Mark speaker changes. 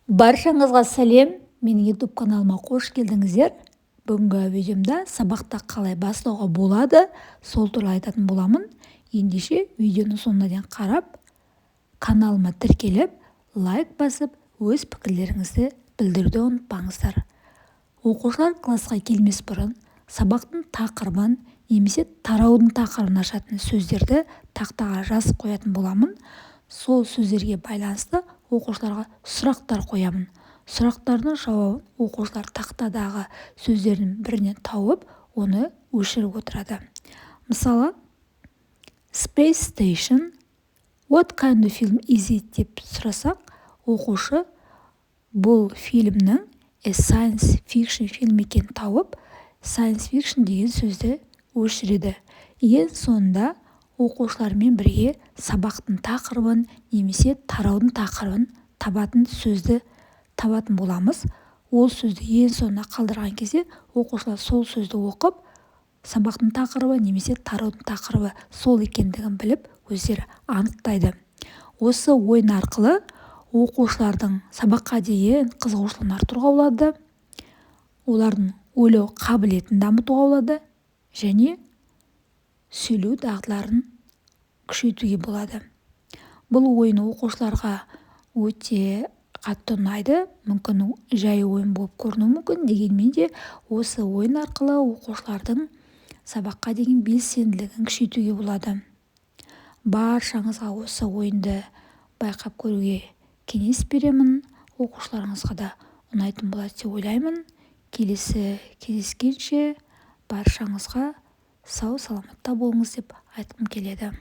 Speaker 1: Баршаңызға сәлем! Менің YouTube каналыма қош келдіңіздер! Бүгінгі видеомда сабақта қалай бастауға болады, сол туралы айтатын боламын. Ендеше, видеоны соңына дейін қарап, каналыма тіркеліп, лайк басып, өз пікірлеріңізді білдіруді ұмытпаңыздар. Оқушылар классқа келмес бұрын сабақтың тақырыбын немесе тараудың тақырыбын ашатын сөздерді тақтаға жазып қоятын боламын. Сол сөздерге байланысты оқушыларға сұрақтар қоямын. Сұрақтардың жауабын оқушылар тақтадағы сөздердің бірінен тауып, оны өшіріп отырады. Мысалы, "Space Station, what kind of film is it?" деп сұрасақ, оқушы бұл фильмнің a science fiction фильм екенін тауып, science fiction деген сөзді өшіреді. Ең соңында оқушылармен бірге сабақтың тақырыбын немесе тараудың тақырыбын табатын сөзді табатын боламыз. Ол сөзді ең соңына қалдырған кезде, оқушылар сол сөзді оқып, сабақтың тақырыбы немесе тараудың тақырыбы сол екендігін біліп, өздері анықтайды. Осы ойын арқылы оқушылардың сабаққа деген қызығушылығын арттыруға болады, олардың ойлау қабілетін дамытуға болады және сөйлеу дағдыларын күшейтуге болады. Бұл ойын оқушыларға өте қатты ұнайды. Мүмкін, жай ойын болып көрінуі мүмкін, дегенмен де осы ойын арқылы оқушылардың сабаққа деген белсенділігін күшейтуге болады. Баршаңызға осы ойынды байқап көруге кеңес беремін. Оқушыларыңызға да ұнайтын болады деп ойлаймын. Келесі кездескенше, баршаңызға сау саламатта болыңыз деп айтқым келеді.